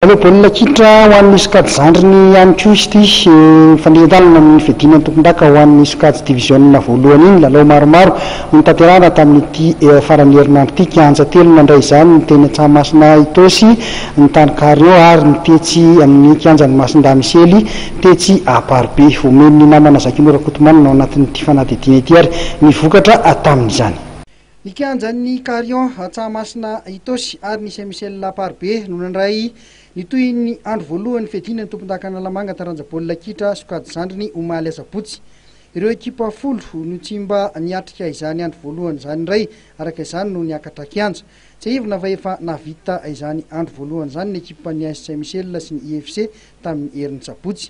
Lalao baolina kitra ho an'ny sokajy zandriny ihany koa izy ity. Mifanindran-dalana amin'ny fiadiana ny tompondaka ho an'ny sokajy diviziona voalohany iny. Lalao maromaro no notanterahina tamin'ity faran'ny herinandro ity. Kianja telo nandray izany, ny teny Antsahamasina Itaosy, ny tany Carion ary ny tetsy amin'ny kianjan'i Masindahy Misely tetsy Amparibe. Omen'ny namana Zakimo Rakotomanana ao anatin'ity fanadihadiana ity ary ny vokatra tamin'izany. Ny kianjan'ny Carion Antsahamasina Itaosy ary ny Saint Michel Amparibe no nandray ny tohin'ny andro voalohan'ny fiadiana ny tompondaka Analamanga taranja baolina kitra sokajy zandriny omaly asabotsy. Ireo ekipa 10 no tsy mba niatrika izany andro voalohany izany indray araka izany no niakatra kianja. Tsiahivina fa efa nahavita izany andro voalohany izany ny ekipan'ny AS Saint Michel sy ny IFC tamin'ny herin'ny sabotsy.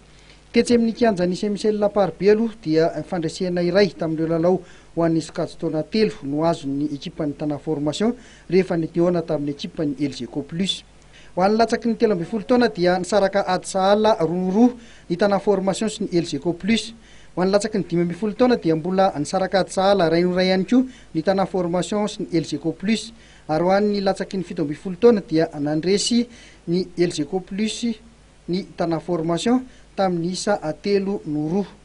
Tetsy amin'ny kianjan'ny Saint Michel Amparibe aloha dia fandresena iray tamin'ireo lalao ho an'ny sokajin-taona telo no azon'ny ekipan'ny Tana Formation rehefa nihaona tamin'ny ekipan'ny Elgeco Plus. Ho an'ny latsaky ny 13 taona dia nisaraka ady sahala roa no roa ny Tana Formation sy ny Elgeco Plus. Ho an'ny latsaky ny 15 taona dia mbola nisaraka ady sahala iray no iray ihany koa ny Tana Formation sy ny Elgeco Plus. Ary ho an'ny latsaky ny 17 taona dia nandresy ny Elgeco Plus ny Tana Formation tamin'ny isa telo no roa.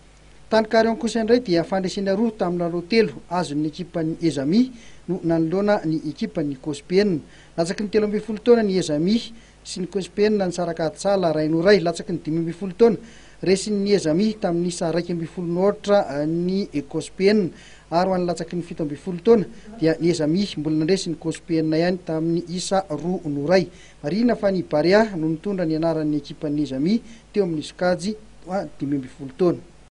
Tany Carion kosa indray dia fandresena roa tamin'ny lalao telo azon'ny ekipan'ny Ezami no nanoloana ny ekipan'ny Cospn. Latsaky ny 13 taona ny Ezami sy ny Cospn nisaraka ady sahala iray no iray. Latsaky ny 15 taona, resin'ny Ezami tamin'ny isa 11 no aotra ny Cospn. Ary ho an'ny latsaky ny 17 taona dia ny Ezami mbola nandresy ny Cospn ihany tamin'ny isa roa no iray. Marihina fa ny Barea no nitondra ny anaran'ny ekipan'ny Ezami teo amin'ny sokajy 15 taona.